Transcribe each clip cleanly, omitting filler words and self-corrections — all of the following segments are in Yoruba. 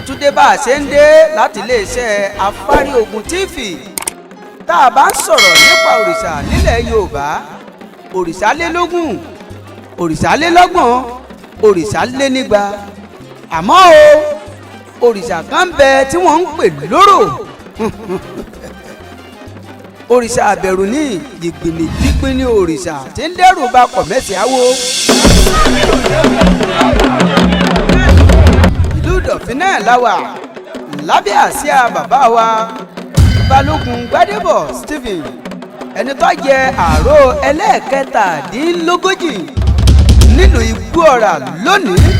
Àtúndé bá a ṣe ń dé láti iléeṣẹ́ Afárí Ogun TV. Tá a bá ń sọ̀rọ̀ nípa òrìṣà nílẹ̀ Yorùbá, òrìṣà lé lógún, òrìṣà lé lọ́gbọ̀n, òrìṣà lé nígba. Àmọ́ o, òrìṣà kan ń bẹ tí wọ́n ń pè lóró. Òrìṣà àbẹ̀rù ní jìgbìnì jígbìn ní òrìṣà tí ń dẹ́rù ba kọ̀mẹ́sì àwo. Ìlú Ìdọ̀fin náà la wà lábẹ́ àsíá bàbá wa Balógun Gbádébọ̀ Stephen, ẹni tó jẹ àrò ẹlẹ́ẹ̀kẹtàdínlógójì nílùú Igbóọrà lónìí.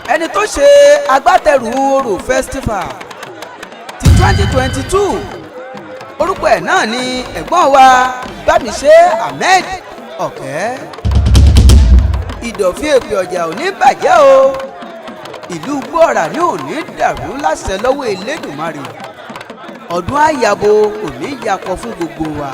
Ẹni tó ṣe agbátẹrù Orò Festival ti 2022, orúkọ ẹ̀ náà ni ẹ̀gbọ́n wa Bámiṣé Ahmed Ọ̀kẹ́. Ìdọ̀fin Èpè Ọjà ò ní bàjẹ́ o, ìlú Igbóọrà ní ò ní dàrú láṣẹ lọ́wọ́ Elédùmarè. Ọdún àyàbò kò ní yakọ fún gbogbo wa.